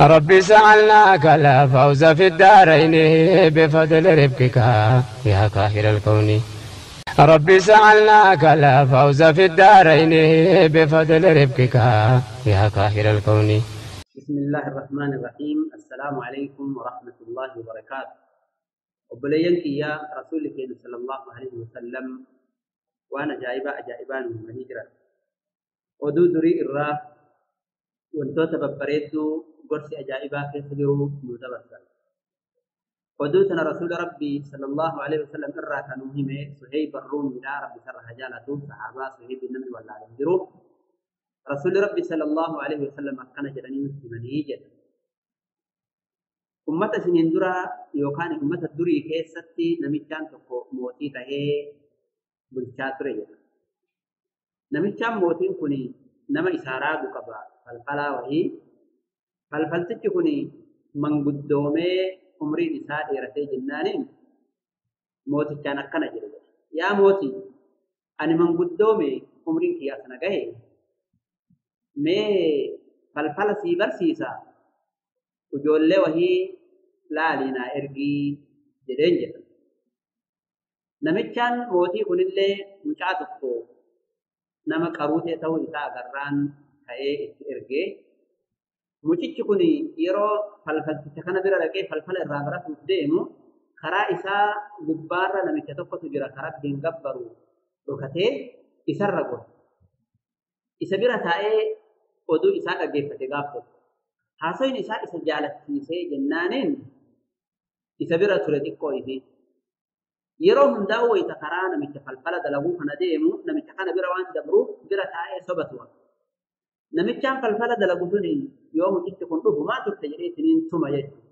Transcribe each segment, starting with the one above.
ربي سألناك الفوز في الدارين بفضل ربك يا قاهر الكون. ربي سألناك الفوز في الدارين بفضل ربك يا قاهر الكون. بسم الله الرحمن الرحيم. السلام عليكم ورحمة الله وبركاته. وبلينك يا رسولك صلى الله عليه وسلم وأنا جايبة أجائبان من هجرة ودودري الرا wantoota babbareedduu gorsi ajaa'ibaa keessa jiru nu dabarsan. Oduu tana rasuula Rabbii sallallahu alaihi wasallam irraa kan nu hime Suhayb ar-Ruumiidha. Rabbi sarra haa jaalatu. Sahaabaa Suhayb namni wallaalee hin jiru. Rasuulli Rabbii sallallahu alaihi wasallam akkana jedhanii nutti himanii jedha. Ummata isiniin dura yookaan ummata durii keessatti namichaan tokko mootii tahee bulchaa ture jedha. Namichaan mootiin kun nama isaa raagu qaba. Falfalaa wayii. Falfaltichi kun manguddoomee umriin isaa dheeratee jennaaniin mootichaan akkana jedhe. Yaa mootii, ani manguddoome umriin kiyyaa sana gahe, mee falfala sii barsiisa, ijoollee wayii laalii naa ergii jedheen jedha. Namichaan mootii kunillee mucaa tokko nama qaruutee ta'uu isaa agarraan ka'ee itti ergee, mucichi kun yeroo falfalticha kana bira dhaqee falfala irraa baratuuf deemu karaa isaa gubbaarra namicha tokkotu jira karaa Rabbiin gabbaru dhokatee isarra godhe. Isa bira taa'ee oduu isaa dhaggeeffate gaaf tokko. Haasoyin isaa isa jaalachiisee jennaaniin isa bira ture xiqqoo isii. Yeroo hundaa'u wayita karaa namicha falfala dalaguu kana deemu namicha kana bira waan dabruuf bira taa'ee soba tura. Namichaan falfala dalagu suni yoo mucichi kun dhufu maa turte jedhee isiniin tuma jechuudha.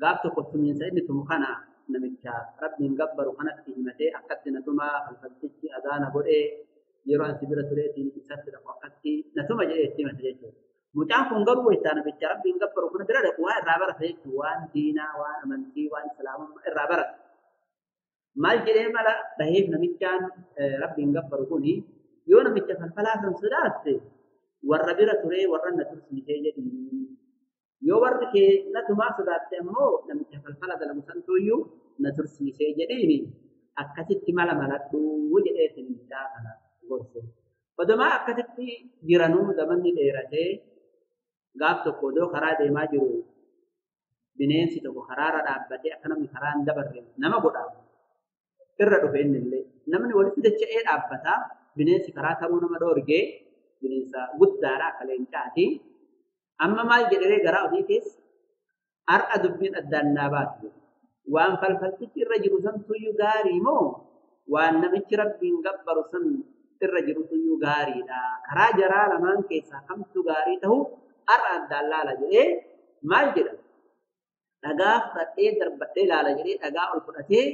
Gaaf tokko tumiinsa inni tumu kana namicha Rabbiin gabbaru kanatti himatee akkatti na tumaa falfaltichi adaana godhee yeroo ansi bira ture isiniin isatti dhaqu akkatti na tuma jedhee itti himate jechuudha. Mucaan kun garuu wayitaa namicha Rabbiin gabbaru kana bira dhaqu waa irraa barata jechuudha. Waan diinaa, waan amantii, waan islaamummaa irraa barata. Maal jedhee mala dhaheef namichaan Rabbiin gabbaru kuni yoo namicha falfalaa san sodaatte warra bira turee warra na tursiisee jedhii. Yoo warri kee na tumaa sodaatte ammoo namicha falfala dalagu santuyyuu na tursiisee jedhiini akkasitti mala maladhuu jedhee mucaa kana gorse. Odumaa akkasitti jiranuu zamanni dheeratee gaaf tokko odoo karaa deemaa jiru bineensi tokko karaarra dhaabbatee akka namni karaa hin dabarre nama godha. Irra dhufe innillee namni walitti dacha'ee dhaabbata. Bineensi karaa taruu nama dhoorgee bineensa guddaadha akka leencaati. Amma maal jedhee garaa ofii keessa har'a dubbiin addaan naa baatu. Waan falfaltichi irra jiru santuyyuu gaarii moo waan namichi Rabbiin gabbaru san irra jirutuyyuu gaariidha. Karaa jaraa lamaan keessaa kamtu gaarii ta'u har'a addaan laala jedhee maal jedha? Dhagaa fudhadhee darbadhee laala jedhee dhagaa ol fudhatee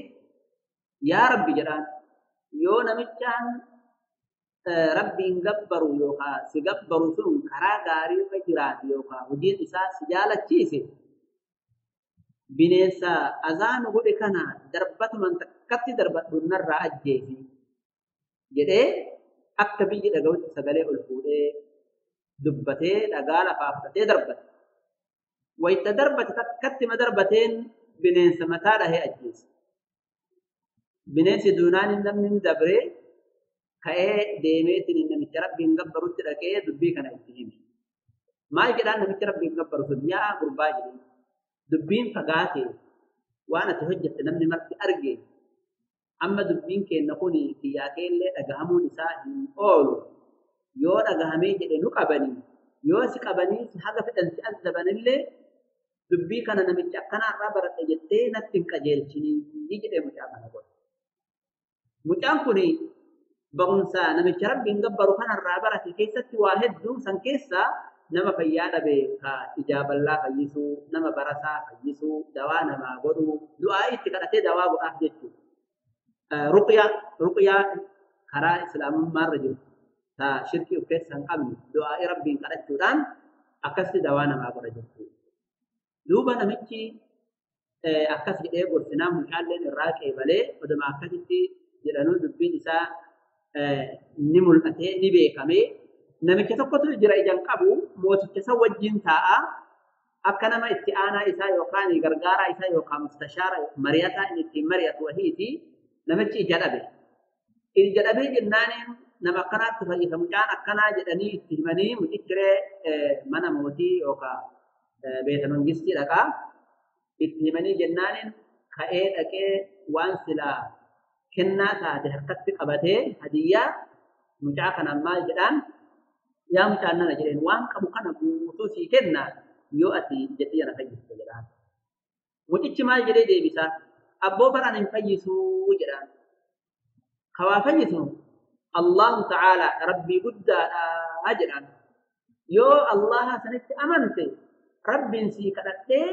yaa Rabbi jedhaan yoo namichaan Rabbiin gabbaru yookaan si gabbaru sun karaa gaarii irra jiraate yookaan hojiin isaa si jaalachiise bineensa azaanu godhe kana darbatuman takkatti darbadhu narraa ajjeesi jedhee akka biyyi dhaga'utti sagalee ol fuudhee dubbatee dhagaa lafaa fudhatee darbate. Wayita darbate takkatti ma darbateen bineensa mataa dhahee ajjeese. Bineensi duunaan namni ni dabree ka'ee deemeetiin namicha Rabbiin gabbarutti dhaqee dubbii kana itti hime. Maal jedhaan namicha Rabbiin gabbaru sun yaa gurbaa jedhee dubbiin fagaate waan ati hojjette namni marti arge amma dubbiin keenna kun kiyyaa keellee dhagahamuun isaa hin oolu. Yoo dhagahamee jedhe nu qabanii yoo si qabanii si haga fedhan si azabanillee dubbii kana namicha akkanaarraa baradhe jettee natti hin qajeelchinii jedhee mucaa kana godhe. Mucaan kun barumsa namicha Rabbiin gabbaru kanarraa barate keessatti waa hedduu san keessaa nama fayyaa dhabe ka ijaa bal'aa fayyisuu, nama barasaa fayyisuu, dawaa namaa godhuu, du'aa itti kadhatee dawaa godhaaf jechuudha. Ruqyaa karaa islaamummaarra jiru ta shirkii of keessaa hin qabne du'aa Rabbiin kadhachuudhaan akkasitti dawaa namaa godha jechuudha. Duuba namichi akkas jedhee gorsinaa mucaalleen irraa qeebalee oduma akkasitti jedhanuu dubbiin isaa ni mul'atee ni beekamee namicha tokkotu jira ijaan qabu mooticha san wajjin taa'aa. Akka nama itti aanaa isaa yookaan gargaaraa isaa yookaan mustashaara mari'ataa inni ittiin mari'atu wahiiti namichi ija dhabe. Ija dhabee jennaaniin nama akkanaatti fayyisa mucaan akkanaa jedhanii itti himanii mucichiree mana mootii yookaan beeta mangistii dhaqaa itti himanii jennaaniin ka'ee dhaqee waan silaa kennaa taate harkatti qabatee hadiyyaa mucaa kanaan maal jedhaan yaa mucaan nana jedheen waan qabu kana guutuu sii kenna yoo ati ija xiyya na fayyiste jedhaan. Mucichi maal jedhee deebisa? Abboo baraan hin fayyisuu jedhaan. Kawaa fayyisu Allahu ta'ala rabbii guddaadha jedhaan. Yoo Allaha sanitti amante rabbiin sii kadhadhee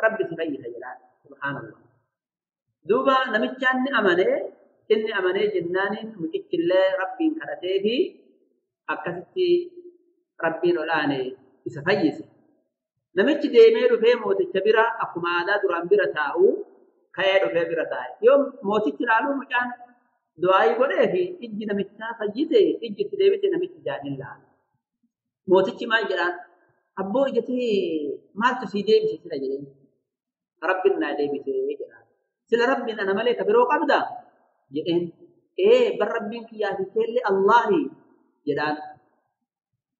rabbi si fayyisa jedhaan. Subhaanallah. Duuba namichaan ni amanee inni amanee jennaaniin mucichillee rabbiin kadhatee fi akkasitti rabbiin olaane isa fayyise. Namichi deemee dhufee mooticha bira akkuma aadaa duraan bira taa'u ka'ee dhufee bira taa'e. Yoo mootichi ilaaluu mucaan du'aayii godhee fi ijji namichaa fayyite ijji itti deebite namichi jaanin laala. Mootichi maal jedhaan? Abboo ijatee maaltu sii deebise sila jedheen. Rabbiin naa deebise jedhaan. Sila rabbiin ana malee ka biroo qabdaa? Jedheen. Ee bar rabbiin kiyyaa fi keellee Allaahi jedhaan.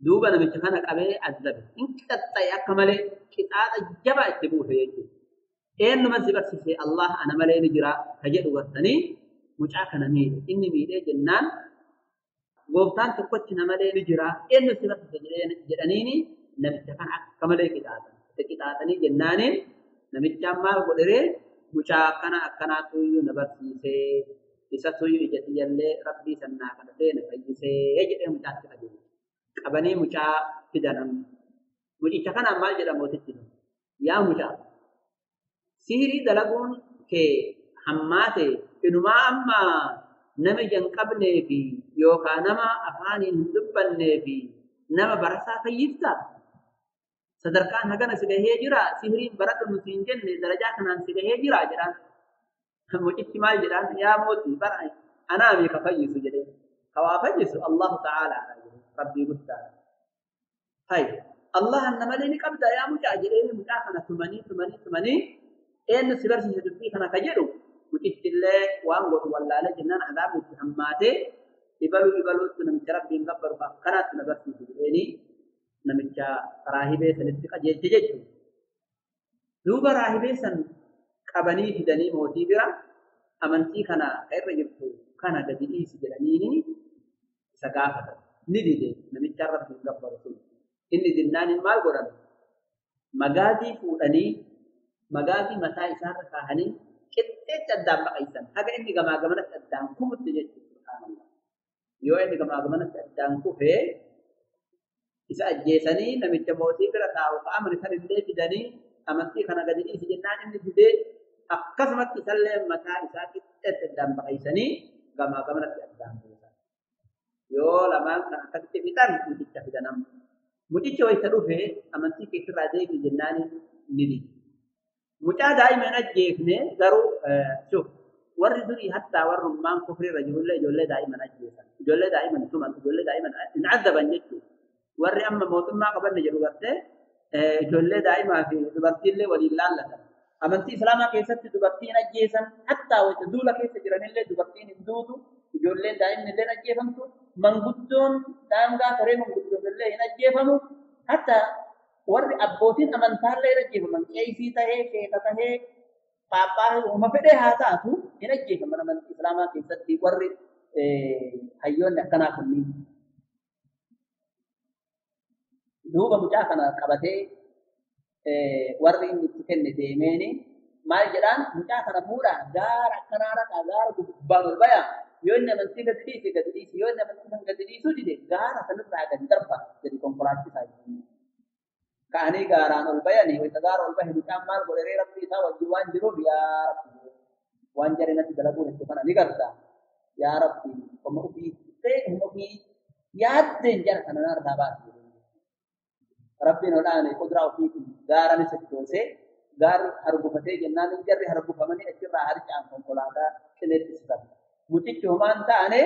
Duuba namicha kana qabee azzabe. Inni qaxxa'e akka malee qixaaxa jabaa itti buuse jechuudha. Eenyuma si barsiise Allah ana malee ni jira ka jedhu gartanii mucaa kana miidhe. Inni miidhee jennaan gooftaan tokkochi na malee ni jira eenyu si barsiise jedhaniini namicha kana akka malee qixaaxan. Itti qixaaxanii jennaaniin namichaan maal godheree mucaa akkana akkanaatu iyyuu na barsiisee isatu iyyuu ija xiyyallee rabbii sannaa kadhatee na fayyisee jedhee mucaatti qajeelche. Qabanii mucaa fidan. Mucicha kanaan maal jedha mootichi? Yaa mucaa sihirii dalaguun kee hammaate inumaa amma nama ija hin qabnee fi yookaan nama afaaniin hin dubbannee fi nama barasaa fayyifta? Sadarkaan hagana si gahee jira sihiriin baradhu nuti hin jenne darajaa kanaan si gahee jira jedhaan. Mucichi maal jedhaan? Yaa mootii bara anaa meeqa fayyisu jedhee. Kawaa fayyisu Allahu ta'ala rabbii guddaadha. Hay Allah na malee ni qabda yaa mucaa jedhee mucaa kana tumanii tumanii tumanii eenyu si barsiise dubbii kana ka jedhu mucichillee waan godhu wallaalee jennaan adaabni itti hammaatee ibaluu ibaluutti namicha rabbiin gabbaru akkanaatti na barsiise jedheeni namicha raahibee sanitti qajeelche jechuudha. Duuba raahibee san qabanii fidanii mootii bira amantii kana ka irra jirtu kana gadi dhiisi jedhaniini isa gaafatan. Ni dide namicha rabbiin gabbaru sun. Inni dinnaaniin maal godhan? Magaazii fuudhanii magaazii mataa isaarra kaahanii qixxeetti addaan baqaysan. Haga inni gamaa gamanatti addaan kufutti jechuudha. Subhaanallah. Yoo inni gamaa gamanatti addaan kufee isa ajjeesanii namicha mootii bira taa'u ka'aman san illee fidanii amantii kana gadi dhiisi jennaan inni didee akkasumatti isallee mataa isaa qixxeetti addaan baqaysanii gamaa gamanatti addaan buusan. Yoo lamaan kan akkasitti fixan mucicha fidan amma. Mucicha wayita dhufee amantii keessirraa deebii jennaan ni dide. Mucaa daa'ima hin ajjeefne garuu shuf warri durii hattaa warrummaan kufriirra jirullee ijoollee daa'iman ajjeesan. Ijoollee daa'iman tuman, ijoollee daa'iman hin addaban jechuudha. Warri amma mootummaa qabanne jedhu gartee ijoollee daa'imaa fi dubartiillee waliin laallatan. Amantii Islaamaa keessatti dubartiin ajjeesan hattaa wayita duula keessa jiranillee dubartiin hin duutu, ijoolleen daa'imni illee hin ajjeefamtu, manguddoon daangaa taree manguddoon illee hin ajjeefamu, hattaa warri abbootiin amantaallee hin ajjeefaman qeesii tahee, sheeka tahee, paaphaa uuma fedhee haa taatu hin ajjeefaman amantii Islaamaa keessatti warri hayyoonni akkanaa kunniin. Duuba mucaa kana qabatee warri inni itti kenne deemeeni maal jedhaan mucaa kana fuudhaa gaara akkanaa dhaqaa gaara gubbaan ol bayaa yoo inni amantii gadi dhiise gadi dhiise yoo inni amantii kan gadi dhiisuu dide gaara sanirraa gadi darba gadi konkolaachisaa jechuudha. Ka'anii gaaraan ol bayanii wayita gaara ol bahe mucaan maal godheree rabbii isaa wajjin waan jiruuf yaa rabbi waan jarri natti dalaguun itti kana ni garta yaa rabbi oma ofii ta'e oma ofii yaaddeen jara kana narraa baasi. Rabbiin olaane qudraa ofiitiin gaara ni sochoosee gaarri hargufatee jennaan jarri hargufamanii achirraa harca'an konkolaataa qileetti sifatan. Mucichi homaan taane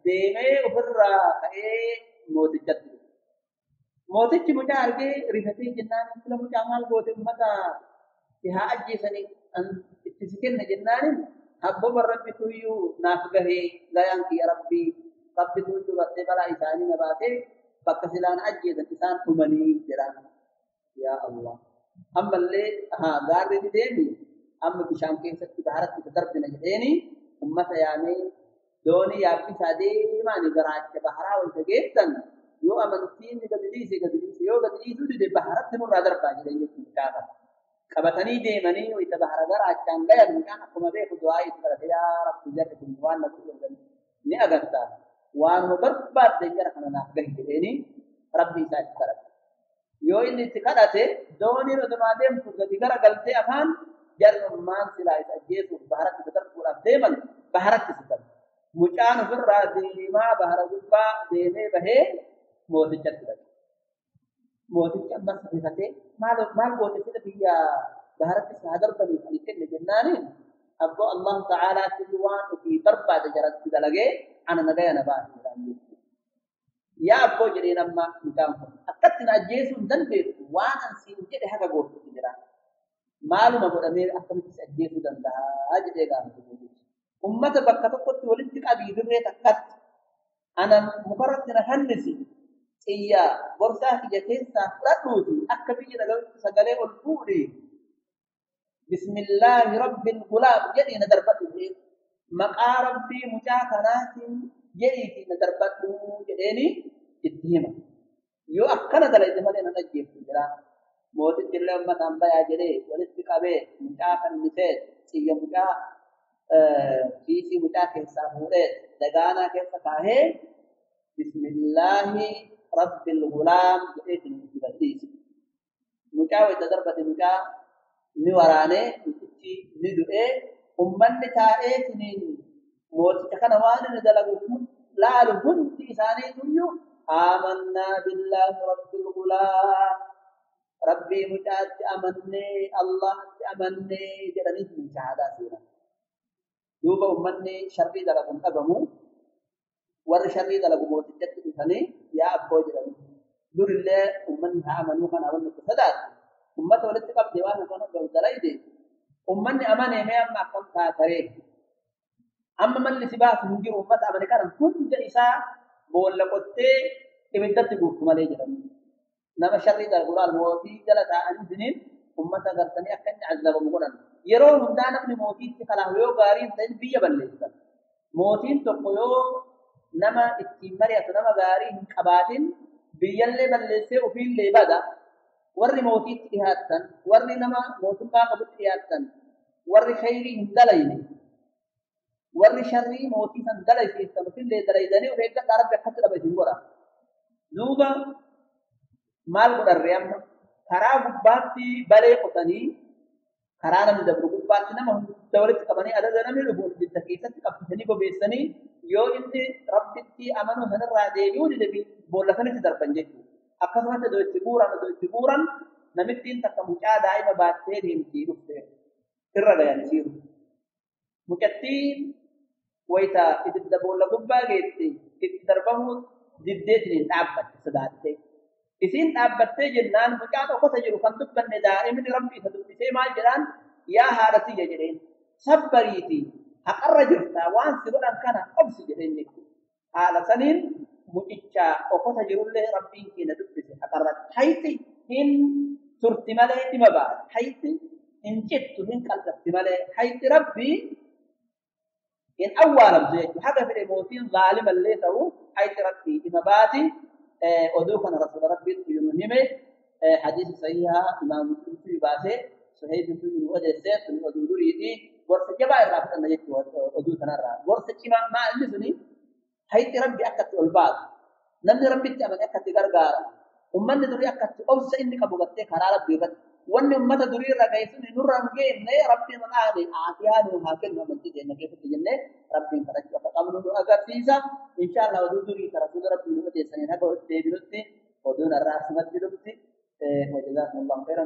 deemee ofirraa ka'ee mootichatti dhufe. Mootichi mucaa argee rifatee jennaan sila mucaa maal goote uummata si haa ajjeesanii itti si kenna jennaanin abbooba rabbitu iyyuu naaf gahee gayaan kiyya rabbii rabbitu iyyuu gartee balaa isaanii na baatee bakka silaan ajjeesan isaan dhumanii jedhaan. Yaa Allah. Ammallee gaarri ni deemi amma bishaan keessatti baharatti isa darbina jedheeni ummata yaamee doonii yaabbisaa deemaani garaacha baharaa wayita geessan yoo amantiin gadi dhiise gadi dhiise yoo gadi dhiisuu dide baharatti nurraa darbaa jedhan jechuudha gaafa. Qabatanii deemanii wayita bahara garaachaan gayan mucaan akkuma beeku du'aa itti kadhate yaa rabbi jarri kun waan na godhu ni agarta waanuma barbaadde jara kana naaf gahi jedheeni rabbi isaa itti kadhate. Yoo inni itti kadhate dooniin otumaa deemtu gadi gara galtee afaan jarrummaan silaa isa ajjeesuuf baharatti isa darbuudhaaf deeman baharatti isa darbu. Mucaan ofirraa deemaa bahara gubbaa deemee bahee mootichatti dhaqe. Mootichi ammas rifatee maal goote sila biyya baharatti isa haa darbaniif ani kenne jennaaniin abboo Allahu ta'aalaatti waan ofii barbaade jaratti dalagee ana nagaya na baase jedhaan jechuudha. Yaa abboo jedheen amma mucaan kun akkatti na ajjeesuu hin dandeessu waan an siin jedhe haga gooftutti jira. Maaluma godhamee akkamitti si ajjeesuu danda'a jedhee gaafate mootichi. Ummata bakka tokkotti walitti qabii dirree takkatti ana mukarratti na fannisi xiyya borsaa kiyya keessaa fudhadhuuti akka biyya dhaga'utti sagalee ol fuudhi bismillaahi rabbil gulaam jedhii na darbadhu jedheen maqaa rabbii mucaa kanaatiin jedhiitii na darbadhu jedheeni itti hima. Yoo akkana dalagde malee nan ajjeeftu jira. Mootichi illee uummataan bayaa jedhee walitti qabee mucaa fannisee xiyya mucaa kiisii mucaa keessaa fuudhee dagaanaa keessa kaahee bismillaahi rabbil gulaam jedheetiin itti gadhiise. Mucaa wayita darbate mucaa ni waraanee mucichi ni du'ee ummanni taa'eetiniin mooticha kana waan inni dalagu laalu hundi isaaniituyyuu aamannaa billaahi rabbil gulaam rabbii mucaatti amannee Allahatti amannee jedhaniitiin shahaadaa seenan. Duuba ummanni sharrii dalagu hin dhabamu warri sharrii dalagu mootichatti dhufanii yaa abboo jedhanii durillee ummanni haa amanuu kana wanni itti sodaatu ummata walitti qabde waan kana dalayde ummanni amanee mee amma akkam taataree amma malli si baasu hin jiru ummata amane kana hunda isaa boolla qottee ibiddatti guurtu malee jedhanii nama sharrii dalagu laal mootii jala taa'anii isiniin ummata gartanii akka inni azabamu godhan. Yeroo hundaa namni mootiitti kalaaf yoo gaarii hin ta'in biyya balleessan. Mootiin tokko yoo nama ittiin mari'atu nama gaarii hin qabaatin biyyallee balleessee ofiillee bada. Warri mootiitti dhiyaatan, warri nama mootummaa qabutti dhiyaatan, warri khayrii hin dalayne, warri sharrii mootii san dalaysiisan ofiillee dalaydanii of eeggadhaa rabbi akkatti dhaba isin godha. Duuba maal godharree amma karaa gubbaatti balee qotanii karaa namni dabru gubbaatti nama hunda walitti qabanii adada namni dhufu ibidda keessatti qabsiisanii bobeessanii yoo inni rabbitti amanuu sanirraa deebi'uu dide boolla sanitti darban jechuudha. Akkasumas iddoo itti guuran namittiin takka mucaa daa'ima baattee deemtii dhufte irra gayan isiiru. Mucattiin wayita ibidda boolla gubbaa geette itti darbamuu diddeetiin dhaabbatte sodaattee. Isiin dhaabbattee jennaan mucaan okkota jiru kan dubbanne daa'imni rabbi isa dubbisee maal jedhaan yaa haadha tiyya jedheen sabbariitii haqarra jirta waan si godhan kana obsi jedheen jechuudha. Haala saniin mucicha okkota jirullee rabbiin keenya dubbise haqarratti. Hayti hin turti malee dhima baate. Hayti hin cittu hin qal'atti malee. Hayti rabbii hin awwaalamtu jechuudha. Haga fedhe mootiin zaalimallee ta'u hayti rabbii dhima baati. Oduu kana rasuula rabbiitti nu hime hadiisa sahihaa imaam Muslimtu baasee Suheybintu nu odeessee sun oduu duriiti gorsa jabaa irraa fudhanna jechuudha oduu sanarraa. Gorsa cimaa maa inni suni hayti rabbi akkatti ol baatu namni rabbitti amane akkatti gargaara ummanni durii akkatti obsa inni qabu gartee karaa rabbii irratti wanni ummata durii irra ga'e sun nurra hin geenne rabbiin maqaane aafiyaa nuu haa kennu amantii keenya keessatti jennee rabbiin kadhachuu akka qabnu nu agarsiisa. Inshaallah oduu durii ka rasuula rabbii nu odeessaniin haga deebinutti oduun har'aa asumatti dhufti. وجزاكم الله خيرا.